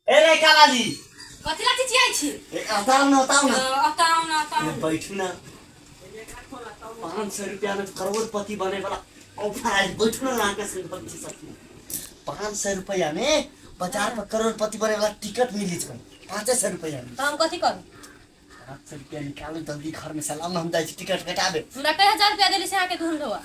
ए रेखा वाली। कथी ला चिचियाइ छी? ए, बताउ ना, बताउ ना। अताउ ना, अताउ ए, ना। बैठू ना। 500 रुपया में करोड़पति बने वाला ऑफर आयल। बैठू ना, अहाँके संग छी सखी। 500 रुपया में बाजार पर करोड़पति बने वाला टिकट मिली छै 500 रुपया में। तऽ हम कथी करू? 500 रुपया निकालू जल्दी घर में से, लाउ ना, हम जाइ छी टिकट कटाबे। हमरा कै हजार रुपया देली से अहाँके धुन धोआ?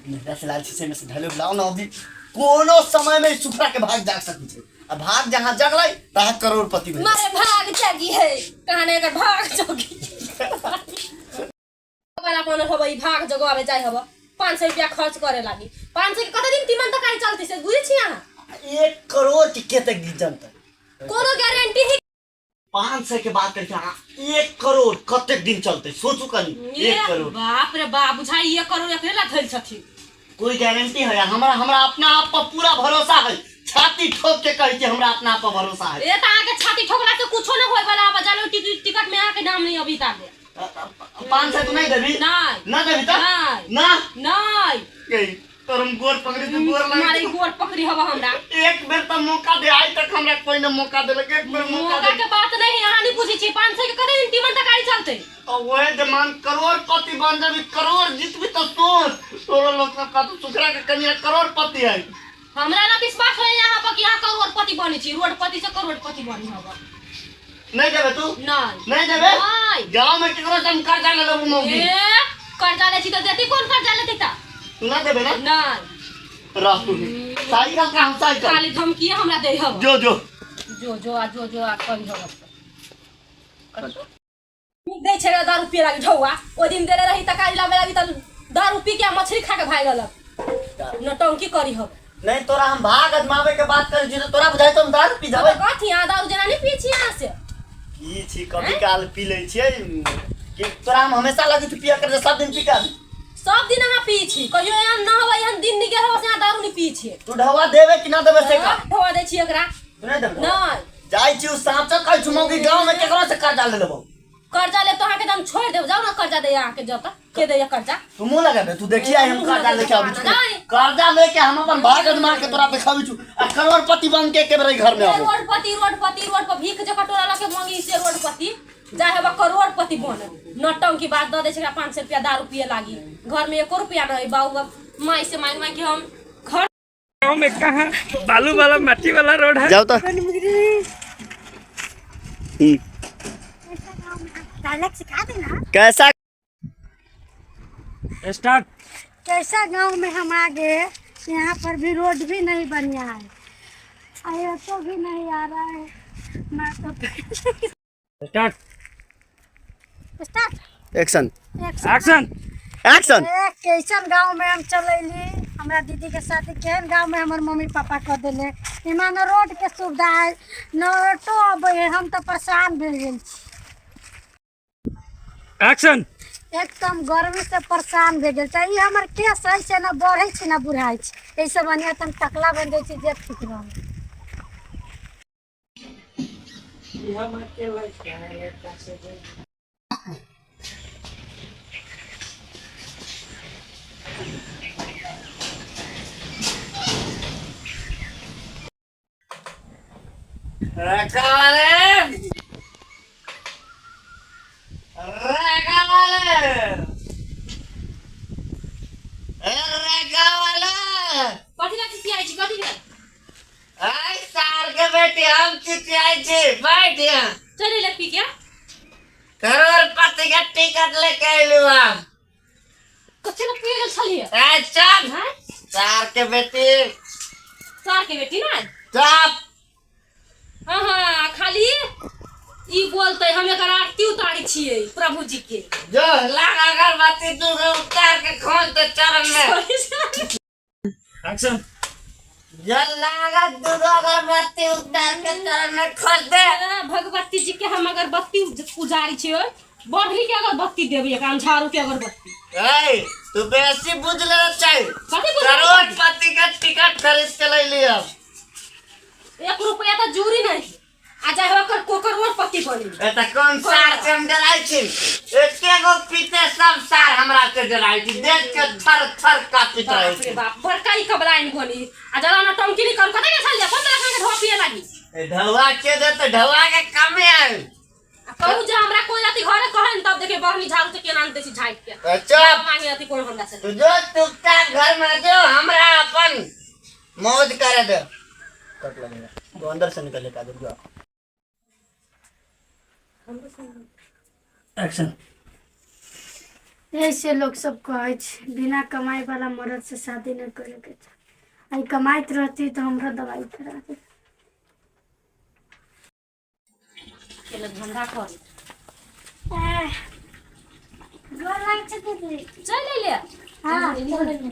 मेहरा से लाल शीशे में से धलो। लाओ ना अभी। कोनो समय में सुखरा के भाग जाग सकी छै आ भाग जहाँ जगलै तहाँ करोड़पति भेल। मारे भाग जागी है कहाँ ने एकर भाग जगी वाला बनल हब। ई भाग जगवावे जाय हब 500 रुपया खर्च करे लागी। 500 के कते दिन तीमन तरकारी चलती से बुझै छी अहाँ? 1 करोड़ के कतेक दिन जनतै? कोनो गारंटी ही। 500 के बात करके अहाँ 1 करोड़ कतेक दिन चलते, सोचू कनी। 1 करोड़। बाप रे बाप, बुझाई 1 करोड़ एकरे ला धइल छथिन। कोई गारंटी है? हमरा हमरा अपना आप पर पूरा भरोसा है। छाती ठोक के कहै छी, हमरा अपना आप पर भरोसा है। ए, त अहाँके छाती ठोकला से कुछो न होय वाला। अब जानो, टिकट टिकट में अहाँके नाम नहीं अभी ताले। 500 तू नहीं देबी? नहीं। ना देबी त? नहीं। ना? नहीं। गई तोर हम गोर पकड़ी तू गोर मारे लगे। गोर पकड़ी हवा हमरा। एक बेर तो मौका दे। आज तक हमरा कोई ने मौका देलक, एक बेर मौका मौका दे। के बात नहीं, अहाँ नहीं पूछै छी 500 के कते दिन तीमन तरकारी चलते। और वही जमान करोड़पति बन जाबी, करोड़ जीतबी तो सोच, तोरो लोग सब का तो सुखरा के कनिया करोड़पति है। हमरा ना विश्वास होय यहाँ पर कि अहाँ करोड़पति बनै छी। रोडपति से करोड़पति बनी हवा। नहीं देबे तू? नहीं। नहीं देबे? नहीं। गाँव में केकरो से हम कर्जा ले लेबू मौगी। ए, कर्जा लै छी तऽ देती कोन? कर्जा लेती तऽ तू ना देबे ना? नहीं। रह तू ही। साइकिल का हम साइकिल। खाली धमकी हमरा दे हवा। जो जो। जो जो आ जो जो आ करी हवा दै छै दारू पिए लागी ढौआ। ओहि दिन देले रही तरकारी लाबे लागी तऽ दारू पी के आ मछली खा के भागि गेलक। नौटंकी करी हम। नहीं, तोरा हम भाग आजमावे के बात करै छी तो तोरा बुझाइ तो हम दारू पी जाबै? कथी, अहाँ दारू जेना नहि पिए छी अहाँ से? की छी, कभी काल पी लै छियै कि तोरा हम हमेशा लगै छै पिया कर? सब दिन पी कर। सब दिन अहाँ पिए छी। कहियो एहन न होबै, एहन दिन निकल होबै से अहाँ दारू नहि पिए छियै। तू ढवा देबे कि ना देबे से का? ढौआ दै छी एकरा। तू नहीं देबे? नहीं। जाइ छी, साँचो कहै छी मौगी, गाँव में केकरो से कर्जा ले लेबो। कर्जा लेब तऽ अहाँके तऽ हम छोड़ि देब। जाउ ने कर्जा दैया अहाँके, जब तक के दैया कर्जा। तू मुंह लगाबे, तू देखिए हम मुँह कर्जा लगेबै लेके आबै छी। नहि। कर्जा लेके हम अपन भाग अजमा के तोरा देखाबै छु आ करोड़पति बन के एके बेर एहि घर में आबो। रोडपति, रोडपति, रोड पर भीख जे कटोरा लके मांगी से रोडपति। जाय हेबा करोड़पति बन। नौटंकी बात। दऽ दै छै एकरा 500 रुपया दारू पिए लागी। घर में एको रुपया नहीं। बाबू माई से मांग मांग के हम घर गाँव में कहाँ बालू वाला माटी वाला रोड है? जाओ तो। डायलॉग सिखा देना। कैसा? स्टार्ट। कैसा गांव में हम आ गए? यहाँ पर भी रोड भी नहीं बढ़िया है और ऑटो भी नहीं आ रहा है। मैं तो start. Start. Action. Action. Action. ए, कैसन गांव में हम चलैली? हमरा दीदी के शादी केहन गांव में हमर मम्मी पापा कर देले। इमा न रोड के सुविधा है, न ऑटो अबै है। हम तऽ परेशान भेल गेल छी। एक्शन। एकदम गर्मी से परेशान भए गेल छै। ई हमर केस है से न बढ़ै छै न बुढ़ाइ छै। एहिसँ बढ़िआँ तऽ हम टकला बनि जाइ छी जे ठीक रहल। रेखा वाले, रेखा वाले, ए रेखा वाले। कथी ला चिचियाइ छी? कथी भेल? आई सार के बेटी, हम चिचियाई छी? बैठ यहाँ। चलि एलै पी के। करोड़पति के टिकट लेके अयलू हम। कथी ला पी गेल छलियै? ए चल। हैं? सार के बेटी। सार के बेटी ना। चुप। हाँ हाँ, खाली ई बोलते हम एकर आरती उतारै छियै प्रभु जी के। जो लाग अगरबत्ती, तू उतार के खोल दे चरण में। एक्शन। जो लागत दूगो अगरबत्ती उतार के चरण में खोल दे। भगवती जी के हम अगरबत्ती उजारै छियै। बढ़ली के अगरबत्ती देबै एकरा हम, झाड़ू के अगरबत्ती। ए, तू बेसी बुझ लेना चाहिए। कथी बुझ? करोड़पति के टिकट खरीद के ले हम। 1 रुपया तऽ जूरी नहीं आ जाए ओकर को करोड़पति बनी। ए त कोन सार से हम डराइ छी? एके गो पीते सब सार हमरा से डराइ छी। देख के थर थर कांपित रहै बाप रे छी। बाप, बड़का ई कबलाइन बनी आ जरा ना टंकी नहीं करू। कतऽ गेल छलियै? कोन तरह के ढो पिए लागी? ए ढौआ के दे तो ढौआ के कमी आई। आ कहू जे हमरा कोई अथी घरे कहे न तब देखे बहनी झाड़ू से केना दे छी झाइक के। तो चुप। मांगे अथी कोई हमरा से। तू जो चुपचाप घर में जो, हमरा अपन मौज करे दे। कट लगेगा तो अंदर से निकल के जो। एक्शन। ऐसे लोग सब कहै छै बिना कमाई वाला मर्द से शादी नहि करे के चाही। आइ कमाइत रहती तऽ हमरो दवाई करा दे। केना धंधा कर। एह, गोर लागै छै दीदी। चल ले। हाँ चल ले।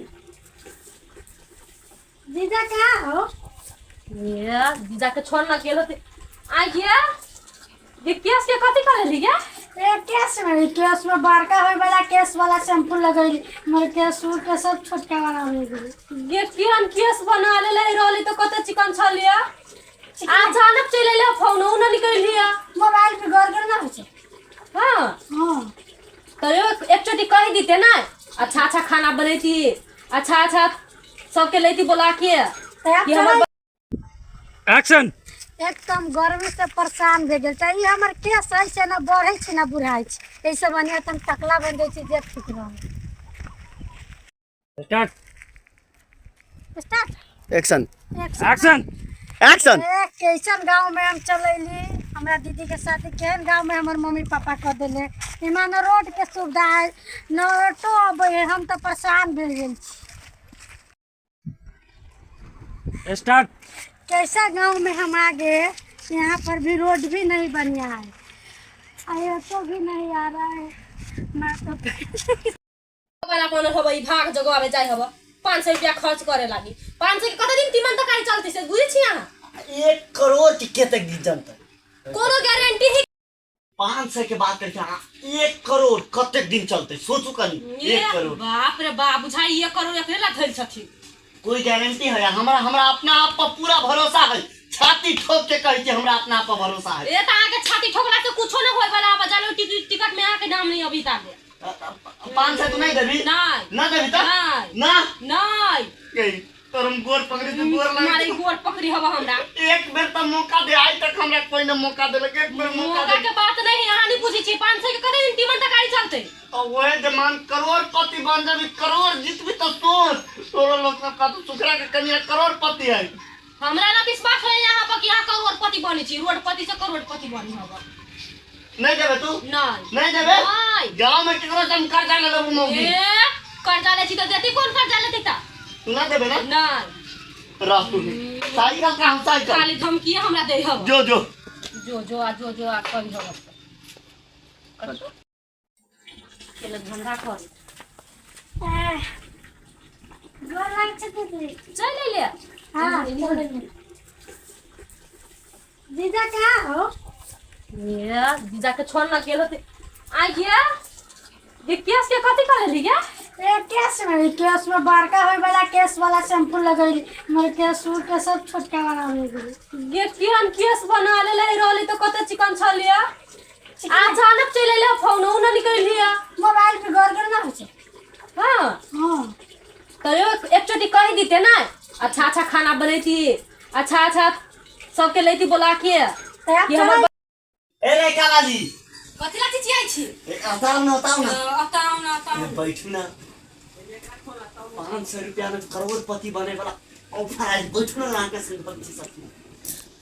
जीजा कहाँ हो? ये जीजा के छोड़ ना गेल होते। आ ये ये केस के कथी कर लेली ये? ए केस में, केस में बड़का होय वाला केस वाला शैम्पू लगैली, मोर केस उर के सब छोटका वाला हो गेल। ये केहन केस बना लेले रहली तो कते चिकन छलिए। अचानक चलि एलै फोन ओ न निकलिए। मोबाइल पे गौर करना होइ छै। हाँ। हाँ। तो एक चोटी कहि दीते ना, अच्छा अच्छा खाना बनैती, अच्छा अच्छा सबके लैती बोला के। तऽ कि हमर एक्शन। एकदम गर्मी से परेशान भए गेल छै। ई हमर केस है से ना बढ़ै छै ना बुढ़ाइ छै। एहिसँ बढ़िआँ तऽ हम टकला बनि जाइ छी जे ठीक रहल। Start. Start. Action. Action. Action. ए कैसन गाँव में हम चलैली, हमरा दीदी के शादी केहन गाँव में हमर मम्मी पापा कऽ देले। एना न रोड के सुविधा है न ऑटो अबै है, हम तऽ परेशान भेल गेल छी। स्टार्ट। कैसा गांव में हम आ गए, यहाँ पर भी रोड भी नहीं बढ़िया है, ऑटो भी नहीं आ रहा है। मैं तो वाला बनल हब ई भाग जगह जाय हब 500 रुपया खर्च करे लागी। 500 के कते दिन तीमन तरकारी चलती से बुझै छी अहाँ? 1 करोड़ के कतेक दिन जनतै? कोनो गारंटी ही। 500 के बात करके अहाँ 1 करोड़ कतेक दिन चलते सोचू कनी। 1 करोड़। बाप रे बाप, बुझाई 1 करोड़ एकरे ला धइल छथिन। कोई गारंटी है? हमरा हमरा अपना आप पर पूरा भरोसा है, छाती ठोक के कहै छी हमरा अपना आप पर भरोसा है। ए त अहाँ के छाती ठोकला से कुछो न होय वाला, जानो टिकट में अहाँ के नाम नहीं अभी ताले। 500 तू नहीं देबी? नहीं। ना देबी त? नहीं। ना? नहीं। गई तोर हम गोर पकड़ी तो गोर लागे। मारे गोर पकड़ी हवा हमरा। एक बेर त मौका दे, आइ तक हमरा कोई न मौका देलक, एक बेर मौका मौका दे। के बात नहीं, अहाँ नहीं पूछै छी 500 के कते दिन तीमन तरकारी चलते? तो वही जमान करोड़पति बन जाबी, करोड़ जीतबी तो सोच तोरो लोग सब का तो सुखरा के कनिया करोड़पति है। हमरा ना विश्वास है यहाँ पर कि अहाँ करोड़पति बनै छी, रोडपति से करोड़पति बनी हवा। नहीं देबे तू? नहीं। नहीं देबे? नहीं। गांव में केकरो से हम कर्जा ले लेबू मौगी। ए कर्जा ले छी त देती, कोन कर्जा लेती त? तू ना देबे ना? नहीं। रह तू ही। साइकिल का हम साइकिल। खाली धमकी हमरा दे हवा। जो जो। जो जो आ जो जो आ कभी हवा। केला धंधा कर। एह, गोर लागै छै दीदी। चल ले। हाँ चल ले। जीजा कहाँ हो? ये जीजा के छोड़ ना गेल होते। आ ये ये केस के कथी कर लेली ये? ए केस में, केस में बड़का होय वाला केस वाला शैम्पू लगैली, मोर केस उर के सब छोटका वाला हो गेल। ये केहन केस बना लेले रहली तो कते चिकन छलिए। अचानक चलि एलै फोन ओ न निकलिए। मोबाइल पे गौर करना होइ छै। हाँ। हाँ। तो एक चोटी कहि दीते ना, अच्छा अच्छा खाना बनैती, अच्छा अच्छा सबके लैती बोला के। तऽ कि हमर ए रेखा वाली। कथी ला चिचियाइ छी? ए बताउ ना, बताउ ना। बताउ ना, बताउ। ए, बैठू ना। 500 रुपया में करोड़पति बने वाला ऑफर आयल, बैठू ना अहाँके संग छी सखी।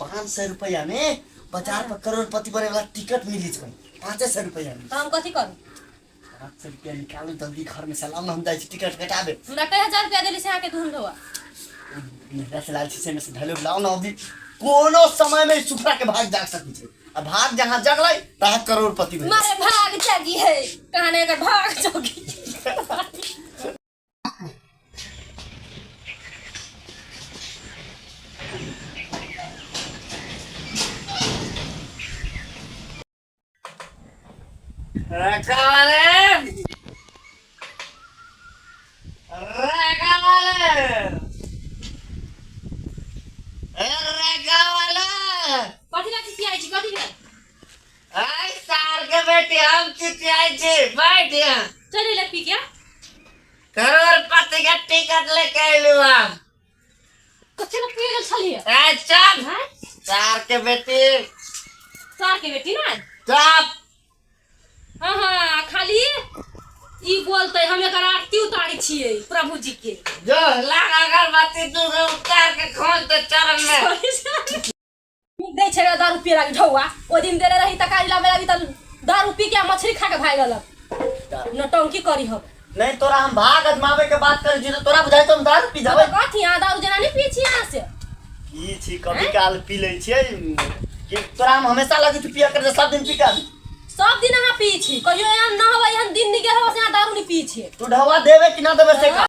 500 रुपया में बाजार पर करोड़पति बने वाला टिकट मिली छै। 500 रुपया में। तऽ हम कथी करू? 500 रुपया निकालू जल्दी घर में से, लाउ ना हम जाइ छी टिकट कटाबे। हमरा कै हजार रुपया देली से अहाँके धुन धोआ? मेहरा से लाल शीशे में से ढलो लाओ ना अभी। कोनो समय में सुखरा के भाग जाग सकी छै, आ भाग जहाँ जगलै तहाँ करोड़पति भेल। मारे भाग जागी है कहाँ ने अगर भाग जागी। रेखा वाले, रेखा वाले, ए रेखा वाले। कथी ला चिचियाइ छी? कथी भेल? आई सार के बेटी हम चिचियाइ छी, बैठ यहाँ। चलि ले पी के। करोड़पति के टिकट लेके अयलू हम। कथी ला पी गेल छलियै? ए चल। हैं? सार के बेटी। सार के बेटी ना। चुप। हाँ हाँ, खाली ई बोलते हम एकर आरती उतारै छियै प्रभु जी के। जो लाग अगरबत्ती तू उतार के खोल दे चरण में। दै छै दारू पिए लागी ढौआ। ओहि दिन देले रही तरकारी लाबे लागी तऽ दारू पी के आ मछली खा के भागि गेलक। नौटंकी करी हम। नहीं, तोरा हम भाग आजमावे के बात करै छी तऽ तोरा बुझाइ तो हम दारू पी जाबै। कथी अहाँ दारू जेना नहि पिए छी अहाँ से? की छी, कभी काल पी लै छियै कि तोरा हम हमेशा लगे छी पिया कर सब दिन पी कर? सब दिन अहाँ पी छी, कहियो एहन न होबै, एहन दिन निकल होबै से अहाँ दारू नहि पी छी। तू ढवा देबे कि ना देबे से कह।